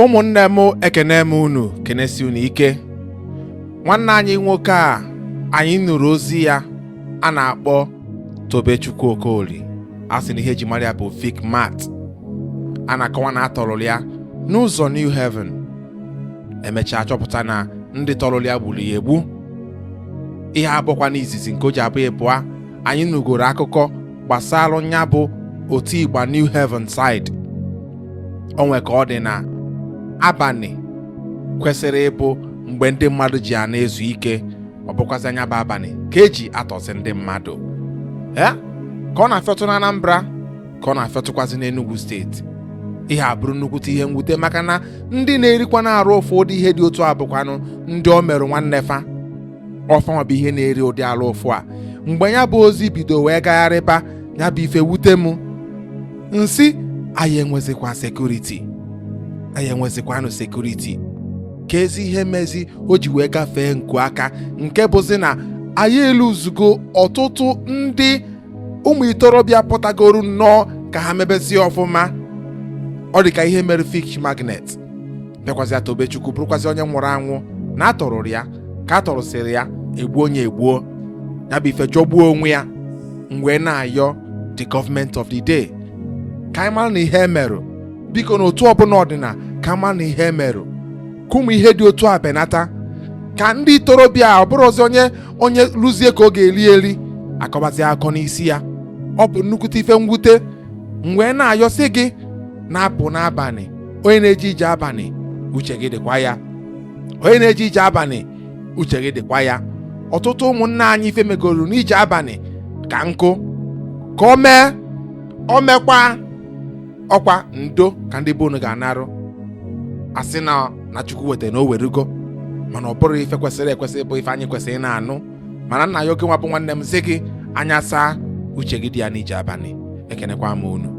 Ụmụnne m, ekene m unu, kenesi unu ike. Nwanne anyị nwoke a anyị nụrụ ozi ya a na-akpọ Tobechukwu Okoli, a sị na ihe eji mara ya bụ Vic Matt, a na-akọwa na atọrụrụ ya n'ụzọ New Haven, emechaa chọpụta na ndị tọrụrụ ya gburu ya egbu. Ihe abụkwa n'izizi nke o ji abụ ịbụa anyị nụgoro akụkọ gbasara nya bụ otu ịgba New Haven side. O nwe ka ọ dị na abalị kwesịrị ịbụ mgbe ndị mmadụ ji a na-ezu ike, ọ bụkwazị anya bụ abalị ka eji atọzi ndị mmadụ ee ka ọ na-afịọtụ na Anambra, ka ọ na-afịọtụkwazị n'Enugu Steeti. Ihe a bụrụ nnukwute ihe mwute, maka na ndị na-erikwa na-arụ ụfọdụ ihe dị otu a bụkwanụ ndị o merụ nwanne fa ọfanwa bụ ihe na-eri ụdị arụ ụfụ a. Mgbe ya bụ ozi bido wee gagharịba, ya bụ ife wute m nsị anyị enwezikwa security, anyị enwezikwanụ security ka ezi ihe mezi o ji wee gafee nku aka, nke bụzi na anyị eluzugo ọtụtụ ndị ụmụ itorobịa pụtagoro nnọọ ka ha mebezie ọfụma. Ọ dị ka ihe mere Fix Magnet bịakwazịa Tobechukwu bụrụkwazị onye nwụrụ anwụ na atọrụrụ ya ka a tọrụsịrị ya egbuo onye egbuo ya bụ ife jọgbuo onwe ya. M wee na-ayọ the government of the day ka anyị mara na ihe emerụ, biko, na otu ọbụla ọdịna ka mara na ihe emerụ ka ụmụ ihe dị otu a benata, ka ndị itorobịa ọ bụrụ ọzọ onye onye lụzie ka ọ ga-eli eli akọbazi akọ n'isi ya. Ọ bụ nnukwute ife mwute. M wee na-ayọsị gị na-apụ n'abalị, onye na-eje ije abalị, uche gị dịkwa ya. Onye na-eje ije abalị, uche gị dịkwa ya. Ọtụtụ ụmụnne anyị ife megoro n'ije abalị ka nkụ ka o mee o mekwa ọkwa ndo ka ndị be unu ga-anarụ asị na na Chukwu weta na o werugo, mana ọ bụrụ ife kwesịrị ekwesị bụ ife anyị kwesịrị ị na-anụ. Mana nna ya oge nwa bụ nwanne m sị gị anya saa, uche gị dị ya n'ije abalị. Ekenekwa m unu.